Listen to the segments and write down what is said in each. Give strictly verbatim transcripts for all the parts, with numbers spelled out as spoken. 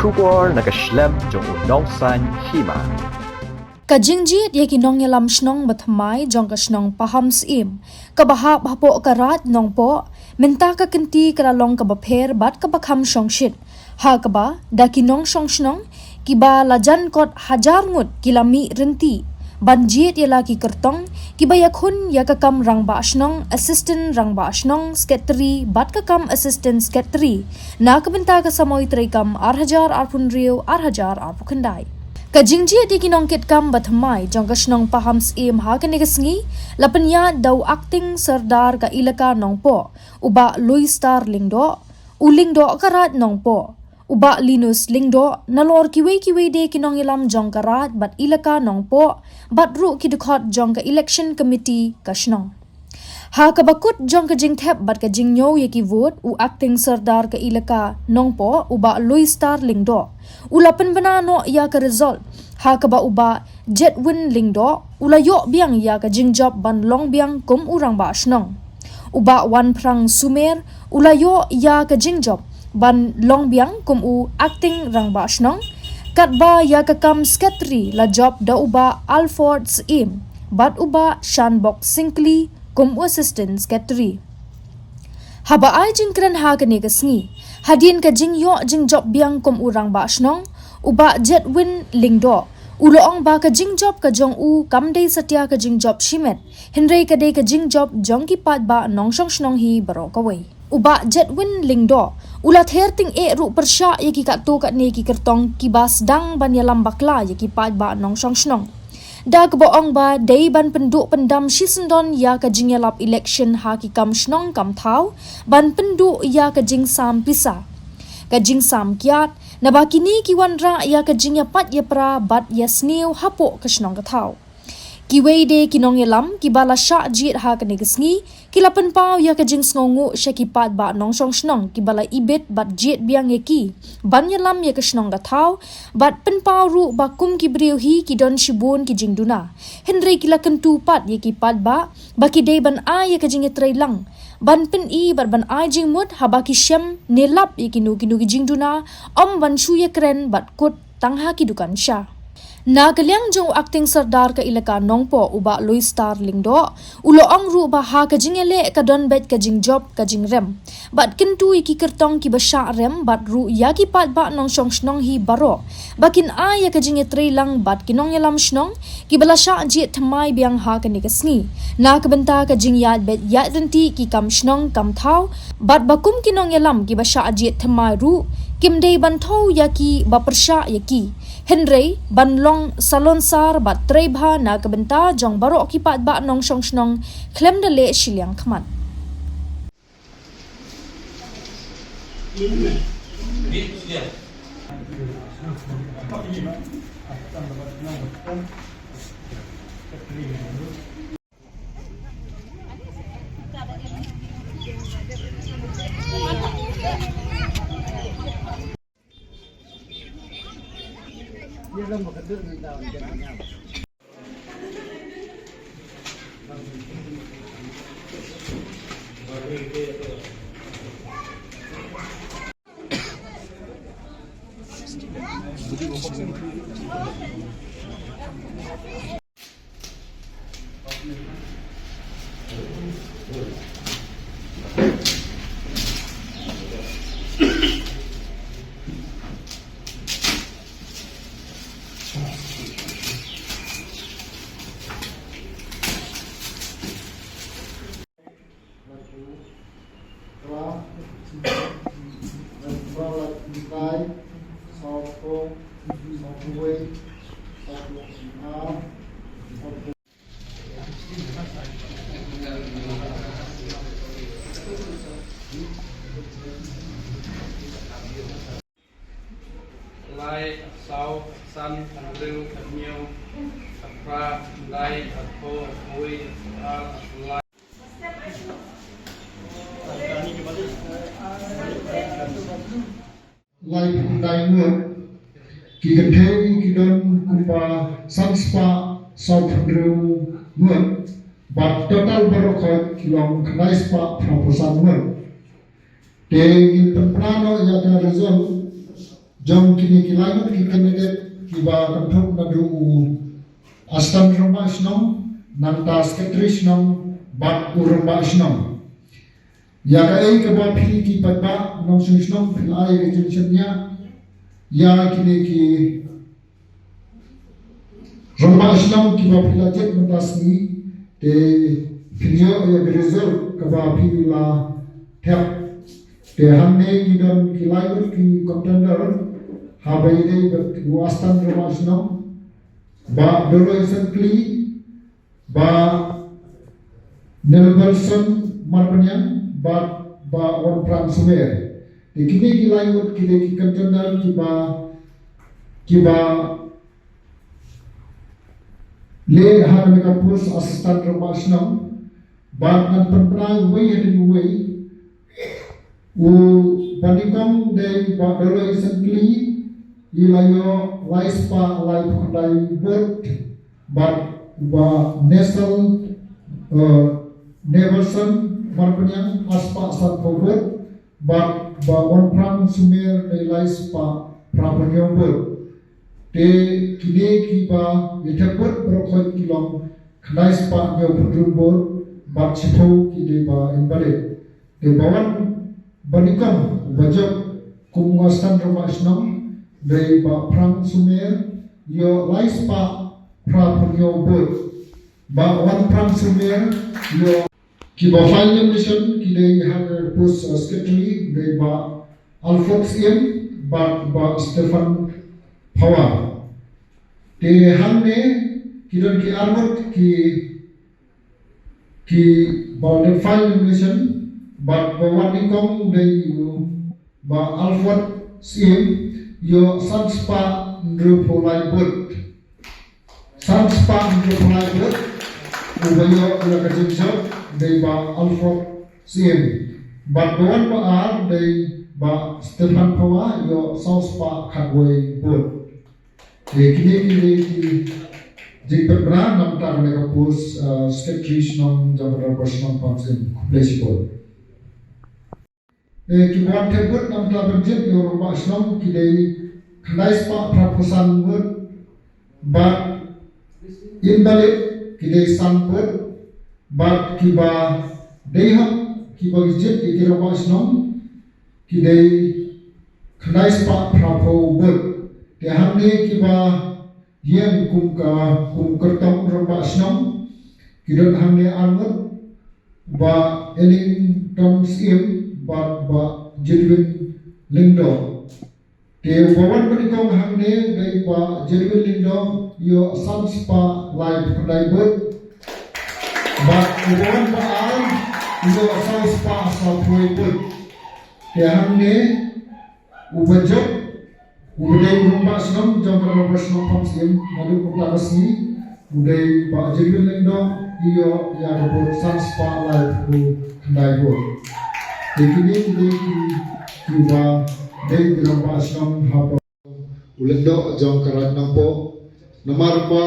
Khubor na ka shlem jong u Nongsaiñ Hima. Ka jingjied ïa ki nongïalam shnong ba thymmai jong ka shnong Pahamsyiem, kaba hap hapoh ka Raid Nongpoh, mynta ka kynti ka la long kaba pher bad kaba kham shongshit. Ha kaba, da ki nongshong shnong, kiba la jan kot hajar ngut ki la mih ryntih ban jied ïa la ki kyrtong, kiba ïakhun ïa ka kam rangbah shnong, assistant rangbah shnong, secretary, bad ka kam assistant secretary, na ka bynta ka samoi treikam ar hajar arphew hynriew, ar hajar arphew khyndai. Ka jingjied ïa ki nongkitkam ba thymmai jong ka shnong Pahamsyiem ha kane ka sngi, la pynïaid da u Acting Sordar ka Elaka Nongpoh, u Bah Louis Star Lyngdoh, u Lyngdoh ka Raid Nongpoh, u Bah Linus Lyngdoh, nalor kiwei kiwei de ki nongïalam jong ka Raid bad Elaka Nongpoh, bad ruh ki dkhot jong ka Election Committee ka shnong. Ha kaba kut jong ka jingthep bad ka jingñiew ïa ki vote, u Acting Sordar ka Elaka Nongpoh, u Bah Louis Star Lyngdoh, u la pynbna noh ïa ka result, ha kaba u Bah Jetwin Lyngdoh, u la ïoh biang ïa ka jingjop ban long biang kum u rangbah shnong. U Bah Wanphrang Sumer, u la ïoh ïa ka jingjop ban long biang kum u Acting rangbah shnong. Katba ïa ka kam secretary la jop da u Bah Alford Syiem, bad u Bah Shanbok Syngkli kum u assistant secretary. Haba ai jingkren ha kane ka sngi, hadien ka jingïoh jingjop biang kum u rangbah shnong, u Bah Jetwin Lyngdoh, u la ong ba ka jingjop ka jong u kam dei satia ka jingjop shimet, hynrei ka dei ka jingjop jong ki paidbah nongshong shnong hi baroh kawei. U Bah Jetwin Lyngdoh, u la ther tyngeh ruh pyrshah ïa ki katto katne ki kyrtong kiba sdang ban ïalam bakla ïa ki paidbah nongshong shnong. Da kaba ong ba dei ban pynduh pyndam shisyndon ïa ka jingïalap election ha ki kam shnong kam thaw, ban pynduh ïa ka jingsam pisa, ka jingsam kiad, naba kine ki wanrah ïa ka jingïapait ïapra bad ïasniew hapoh ka shnong ka thaw. Kiwei de ki nongïalam kiba la shah jied ha kane ka sngi, ki la pynpaw ïa ka jingsngewnguh sha ki paidbah nongshong shnong kiba la ibit bad jied biang ïa ki ban ïalam ïa ka shnong ka thaw, bad pynpaw ruh ba kum ki briew hi ki don shibun ki jingduna, hynrei ki la kyntu pat ïa ki paidbah ba ki dei ban ai ïa ka jingïatreilang, ban pyni bad ban ai jingmut haba ki shem ne lap ïa kino kino ki jingduna, ym ban shu ïakren bad kut tang ha ki dukan sha. Na ka liang jong u Acting Sordar ka Elaka Nongpoh, u Bah Louis Star Lyngdoh, u la ong ruh ba ha ka jingïaleh ka don beit ka jingjop ka jingrem, bad kyntu ïa ki kyrtong kiba shah rem bad ruh ïa ki paidbah nongshong shnong hi baroh ba kin ai ïa ka jingïatreilang bad ki nongïalam shnong kiba la shah jied thymmai biang ha kane ka sngi, na ka bynta ka jingïaid beit ïaid ryntih ki kam shnong kam thaw, bad ba kum ki nongïalam kiba shah jied thymmai ruh kim dei ban thew ïa ki ba pyrshah ïa ki, hynrei ban long salonsar bad treibha na ka bynta jong baroh ki paidbah nongshong shnong khlem da leh shiliang khmat. Lai, saw, san, hynriew, hynñiew, phra, lai, arphew, arphew wei, arphew ar, arphew lai. Lai phew lai ngut, ki kynthei ki don kumba san spah saw phew hynriew ngut, bad total baroh khoit ki long khyndai spah phra phew san ngut. Te ngin pynpra noh ïa ka result Jong kine ki lai ngut ki candidate kiba kynthup naduh u Assistant Rangbah Shnong, nangta Secretary Shnong bad u Rangbah Shnong. Ïa kaei kaba phi ki paidbah nongshong shnong phi la ai ka jingshaniah ïa kine ki Rangbah Shnong kiba phi la jied mynta sngi, te phin ïoh ïa ka result kaba phi la thep. Te hangne ngi don ki lai ngut ki contender, haba ïadei bad u Assistant Rangbah Shnong, Bah Doloi Sangkli, Bah Nelson Marpaniang bad Bah Wanphrang Sumer. Te kine ki lai ngut ki dei ki contender kiba, kiba leh ha kane ka post Assistant Rangbah Shnong. Bad ngan pynpaw uwei hadien uwei. U ba nyngkong dei Bah Doloi Sangkli, i la ïoh lai spah laiphew khyndai vote. Bad Bah Nesal, eh, Neverson Marpaniang, ar spah sanphew vote. Bad Bah Wanphrang Sumer dei lai spah phraphew hynñiew vote. Te kine kiba ïa thep vote baroh khoit ki long khyndai spah hynñiewphew hynriew vote, bad shiphew ki dei ba invalid. Te ba wan ba nyngkong ba jop kum u Assistant Rangbah Shnong dei Bah Phrang Sumer, ïoh lai spah phraphew hynñiew vote. Bah Wanphrang Sumer ïoh. Kiba file nomination ki dei ha ka post, uh, secretary dei Bah Alfred Syiem bad Bah Stephan Phawa. Te hangne ki don ki ar ngut ki, kiba la dep file nomination, bad ba wan nyngkong dei u Bah Alfred Syiem, ïoh san spah hynriewphew lai vote. San spah hynriewphew lai vote. Uba ïoh ïa ka jingjop dei Bah Alfred Syiem. Bad ba wan ba ar dei Bah Stephan Phawa, ïoh saw spah khatwei vote. Te kine ki dei ki jingpynbna na ka bynta kane ka post, uh, secretary shnong jong ka dorbar shnong Pangsim. Khublei shibun. Eh, kiba wan thep vote na ka bynta ban jied ïa u rangbah shnong ki dei khyndai spah phraphew san vote, bad invalid ki dei san vote, bad kiba dei hok kiba jied ïa ki rangbah shnong ki dei khyndai spah phraphew vote. Te hangne kiba ïeng kum ka, kum kyrtong rangbah shnong ki don hangne ar ngut, Bah Ellington Syiem bad Bah Jedwin Lyngdoh. Te uba wan ba nyngkong hangne dei Bah Jedwin Lyngdoh, ïoh san spah laiphew khyndai vote. Bad uba wan ba ar ïoh saw spah sawphew vote. Te hangne uba jop, uba dei u rangbah shnong jong ka dorbar shnong Pangsim naduh mynta ka sngi, u dei Bah Jedwin Lyngdoh, i ïoh ïa ka vote san spah laiphew khyndai vote. Te kine ki dei ki, kiba dei ki rangbah shnong hapoh u Lyngdoh jong ka Raid Nongpoh. Namar ba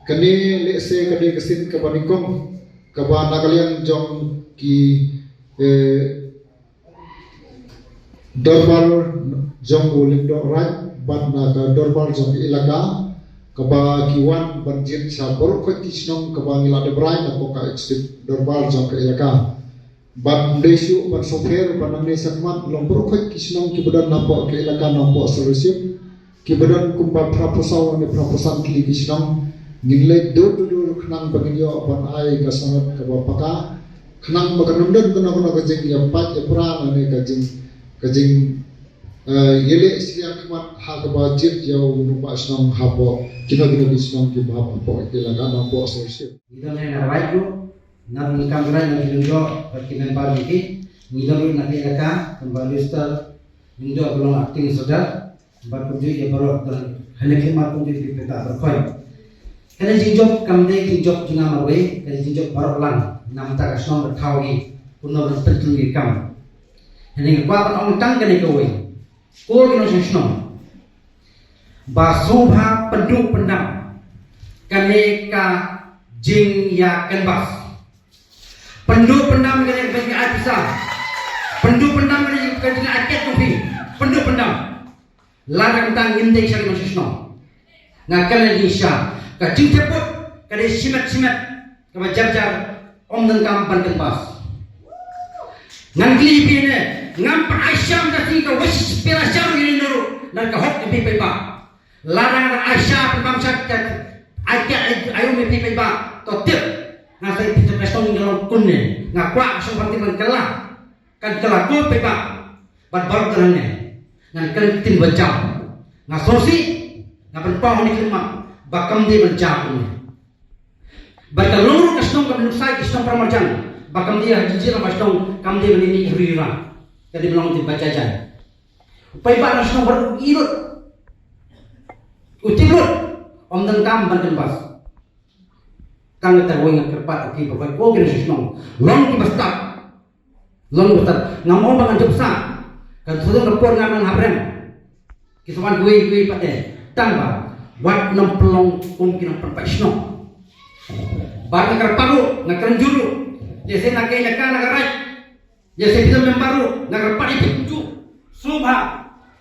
kane lehse ka dei ka sien kaba nyngkong kaba na ka liang jong ki, eh, dorbar jong u Lyngdoh Raid bad na ka dorbar jong ka elaka, kaba ki wan ban jied sha baroh khoit ki shnong kaba ngi la dep rai napoh ka executive dorbar jong ka elaka. Bad ym dei shuh ban sngewpher ba nangne shakhmat long baroh khoit ki shnong kiba don napoh ka elaka Nongpoh Sir Receive, kiba don kumba phraphew saw ne phraphew san tylli ki shnong, ngin leit door to door khnang ba ngin ïoh ban ai ka sanad kaba paka, khnang ba kan ym don kano kano ka jingïapait ïapra ne ka jing, ka jing, eh, ïaleh shiliang khmat ha kaba jied ïa u rangbah shnong hapoh kino kino ki shnong kiba hapoh ka elaka Nongpoh Sir Receive. Ngi don hangne na Raid ruh, na bynta ka Raid, na ki Lyngdoh bad ki member jong ki, ngi don ruh na ka elaka, kumba Mister Lyngdoh ba long acting sordar, bad kumjuh ïa baroh don hangne ki mar kumjuh ki peta baroh khoit. Kane jingjop kam dei jingjop jong nga marwei, kane jingjop baroh lang, na bynta ka shnong ka thaw hi, kumno ban pyntlun ïa ka kam. Hangne nga kwah ban ong tang kane kawei. Ko ki nongshong shnong, ba sngewbha pynduh pyndam kane ka jingïa canvass. Pynduh pyndam kane ka jingïa ai pisa. Pynduh pyndam kane ka jingïa ai ket jong phi. Pynduh pyndam. Lada kumta ngim dei sha ki nongshong shnong. Nga kren ïa ka jingshah. Ka jingthep vote ka dei shimet shimet kaba jar jar, ym donkam ban canvass. Ngan kylli phi ne, ngam pat ai sha da ki ka wish pela sha ïa ne ruh, na ka hok ïa phi paidbah. Lada nga ai sha pynbam sha ka ai ka ai um ïa phi paidbah, to tip. Nga sa ïa phi ka shnong ka long kumne. Nga kwah ka shnong ban tip ban kylla. Kan kylla ko paidbah. Bad baroh ka rangne ngan kren ktien ba jam. Nga sngewsih, nga pynpaw ha kine ki khmat ba kam dei ban jia kumne. Bad ka long ruh ka shnong kaba nuksa ïa ki shnong para marjan ba kam dei ha jingjied rangbah shnong, kam dei ban ïa mih ha ri ha ra. Ka dei ban long ktien ba jia jia. U paidbah na shnong baroh u ïohi lut, u tip lut, ym donkam ban canvass. Tang kata ruh nga kyrpad ïa ki ba ko ki nongshong shnong, long ki ba stad. Long ba stad. Ngam ong ba ngan jop sah. Kan shu don ka por ngan nang hap rem. Ki sa wan kiwei kiwei pat te. Tang ba wat nym pynlong kum ki nongpynpait shnong. Bad nga kyrpad ruh, nga kren jur ruh. Lehse na ka ïa ka na ka raid, ïa, sa phi member ruh, nga kyrpad ïa phi kumjuh. Sngewbha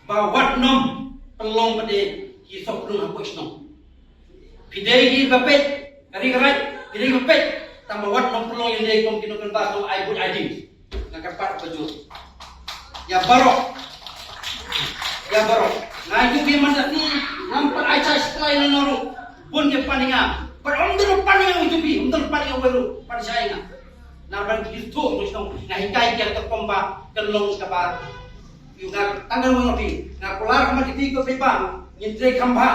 ba wat nym pynlong pat de ki sop rung hapoh shnong. Phi dei ki ba peit, ka ri ka raid, phi dei ki ba peit. Tang ba wat nym pynlong ïa lade kum ki nongpynbeit shnong, ai buit ai jing. Nga kyrpad ba jur. Ïa baroh. Ïa baroh. Nga ïathuh ïa man da ni, ngam pat ai cha splai na ruh. Bun ki pan ïa nga. Pat ym don pan ïa nga ïathuh phi, ym don pan ïa nga ruh, pan sha ïa nga. Namar ban kyrthuh nongshong shnong, nga hikai ïa ka rukom ba kan long kaba. Ïa nga tang ngan ong ïa phi, nga kular khmat ïa phi ko paidbah, ngin trei kham bha.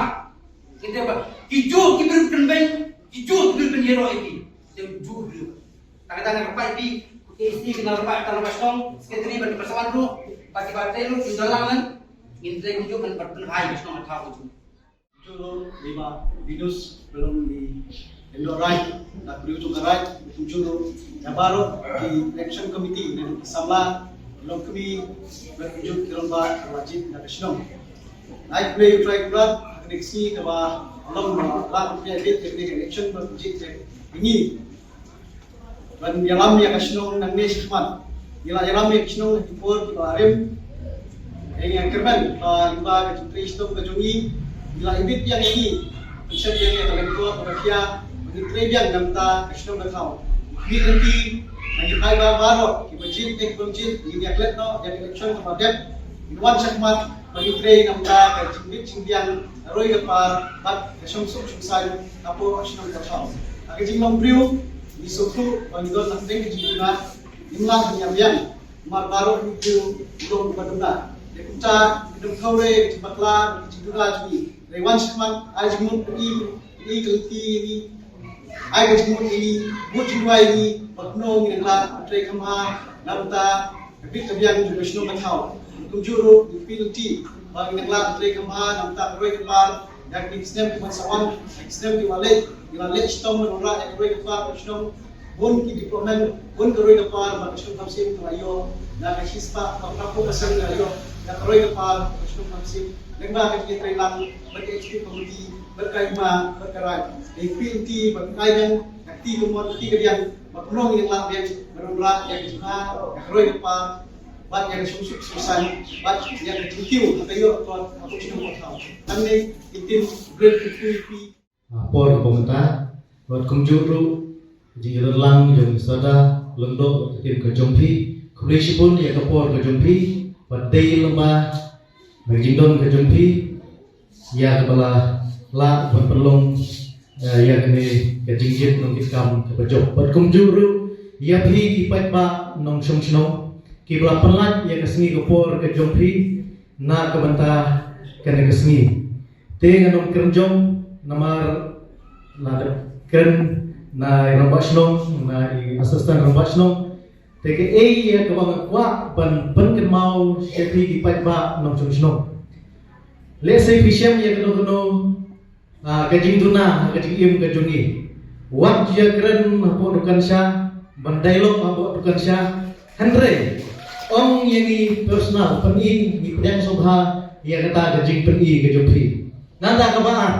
Ngin trei bha. Ki juh ki briew kynbeiñ, ki juh ki briew kynhiar ïa phi. Te juh briew. Tang tang nga kyrpad ïa phi, K C ki nongkynrad, tang ba shnong, secretary bad ki pasawan ruh, bad kiba trei ruh, ki dalang ngan. Ngin trei kumjuh ban pynbha ïa ka shnong ka thaw kumjuh. Kumjuh ruh ïa i bah Venus, ba long i lyngdoh raid na ka briew jong ka raid, kumjuh ruh ïa baroh ki election committee ne ki samla, long kmie bad kumjuh ki rangbah kiba jied na ka shnong. Ai khublei ïa U Trai Kynrad ha kane ka sngi kaba long ba la pynïaid ïa kane ka election ba jied ïa ngi. Ban ïalam ïa ka shnong nangne shakhmat. Ngi la ïalam ïa ka shnong ha ki por kiba la rim. Ngi ïa kyrmen ba lyngba ka jingtrei shitom ka jong ngi, ngi la ibit biang ïa ngi, pynshet biang ïa ka lyngkor kaba khia, ba ngin trei biang na ka bynta ka shnong ka thaw. Ngi lynti na ngi paidbah baroh kiba jied ne ki bym jied, ngin ïa klet noh ïa ka election kaba dep. Ngin wan shakhmat ba ngin trei na ka bynta ka jingbit jingbiang, ka roi ka par bad ka shongsuk shongsaiñ hapoh ka shnong ka thaw. Ha ka jinglong briew, ngi sngewthuh ba ngi don hapdeng ka jingduna, ngim lah ban ïa biang, namar baroh hi briew u long uba duna. Te kumta, ngin ym thaw re ka jingbakla, ka jingduna jong ngi. Hynrei wan shakhmat, ai jingmut ïa ngi, ïa ngi ka lynti ïa ngi, ai ka jingmut ïa ngi, mut jingduwai ïa ngi, ba kumno ngin ïa lah ban trei kham bha na ka bynta ka bit ka biang jong ka shnong ka thaw. Kumjuh ruh ngi appeal ïa ki ba ngin ïa lah trei kham bha na ka bynta ka roi ka par ïa kine ki snem kiban sa wan, ïa ki snem kiba leit. Ngi la leit shitom ban wanrah ïa ka roi ka par ka shnong. Bun ki development, bun ka roi ka par ba ka shnong Khamsing ka la ïoh, na ka shispah ba phra phew percent ka la ïoh ïa ka roi ka par ka shnong Khamsing. Lyngba ka jingïatreilang bad ka executive committee bad ka hima bad ka raid, ngi appeal ïa ki ba kin ai biang ka kti kamon kti kadiang, ba kumno ngin ïa lah biang ban wanrah ïa ka jingma, ïa ka roi ka par bad ïa ka shongsuk shongsaiñ bad ïa ka jingkiew ha ka ïoh ka kot hapoh shnong hapoh thaw. Hangne ki ktien khublei ïa phi. Ha por kaba mynta, bad kumjuh ruh ka jingïalang jong i Soda Lyngdoh bad ka team ka jong phi. Khublei shibun ïa ka por ka jong phi bad dei lyngba na ka jingdon ka jong phi ïa kaba la lah ban pynlong, eh, ïa kane ka jingjied nongkitkam kaba jop. Bad kumjuh ruh ïa phi ki paidbah nongshong shnong kiba la pynlait ïa ka sngi ka por ka jong phi na ka bynta kane ka sngi. Te ngan ym kren jong namar la dep kren na i rangbah shnong, na i assistant rangbah shnong. Te kaei ïa kaba nga kwah ban pynkynmaw sha phi ki paidbah nongshong shnong. Lehse phi shem ïa kano kano, ah, ka jingduna, ka jingim ka jong ngi. Wat ju ïa kren hapoh dukan sha, ban dialogue hapoh dukan sha. Hynrei ong ïa ngi personal, pyni, ngi pdiang sngewbha ïa kata ka jingpyni ka jong phi. Nangta kaba ar,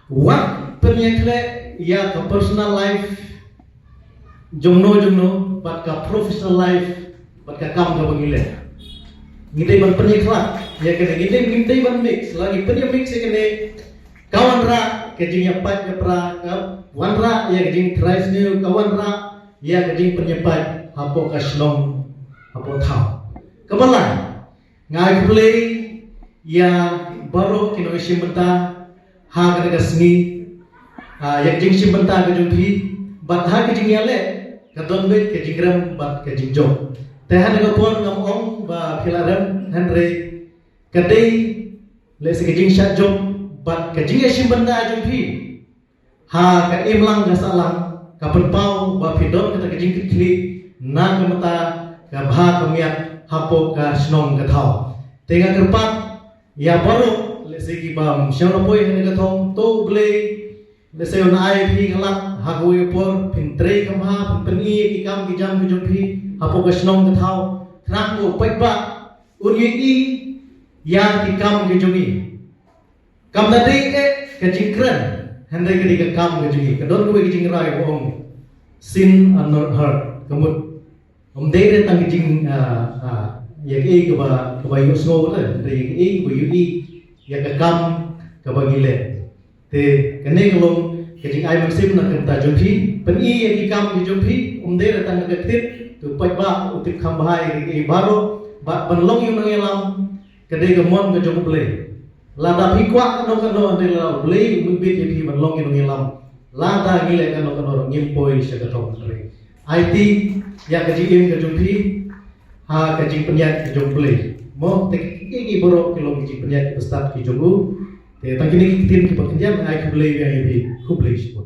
wat pynïakhleh ïa ka personal life jongno jongno bad ka professional life bad ka kam kaba ngi leh. ngi dei ban pynïakhlad ïa kane, ngi dei, ngi dei ban mix, la ngi pynïa mix ïa kane, ka wanrah ka jingïapait ïapra, ka wanrah ïa ka jingtrai sniew, ka wanrah ïa ka jingpynïapait hapoh ka shnong, hapoh thaw. Kaba lai, nga ai khublei ïa baroh ki nongïashim bynta ha kane ka sngi, ah, ïa ka jingshim bynta ka jong phi, bad ha ka jingïaleh ka don beit ka jingrem bad ka jingjop. Te ha kane ka por ngam ong ba phi la rem, hynrei ka dei lehse ka jingshah jop bad ka jingïashim bynta jong phi ha ka imlang ka sahlang ka pynpaw ba phi don kata ka jingkitkhlieh na ka bynta ka bha ka miat hapoh ka shnong ka thaw. Te nga kyrpad ïa baroh lehse ki bym shym la poi ha kane ka thong, to U Blei lehse un ai phi ka lad ha kawei ka por phin trei kham bha, phin pyni ïa ki kam ki jam ki jong phi hapoh ka shnong ka thaw, khnang ba u paidbah un ïohi ïa ki kam ki jong ngi. Kam da dei eh ka jingkren, hynrei ka dei ka kam ka jong ngi. Ka don kawei ka jingrai ba ong, "Seen and not heard." Ka mut, ym dei re tang ka jing, ah, ah, ïa kaei kaba, kaba ïohsngew re, hynrei ïa kaei kaba ïohi, ïa ka kam kaba ngi leh. Te kane ka long ka jingai mynsiem na ka bynta jong phi, pyni ïa ki kam ki jong phi, ym dei re tang ka ktien, to u paidbah u tip kham bha ïa kaei baroh, bad ban long ïa u nongïalam ka dei ka mon ka jong U Blei. Lada phi kwah kano kano, hynrei lada U Blei um bit ïa phi ban long ïa u nongïalam, lada ngi leh kano kano ruh ngim poi sha ka thong, hynrei aiti ïa ka jingim ka jong phi ha ka jingpynïaid ka jong U Blei. Mo, te ki, ki, ki baroh ki long ki jingpynïaid ki bastad ki jong u. Te tang kine ki ktien kiba khyndiat, ai khublei ïa phi, khublei shibun.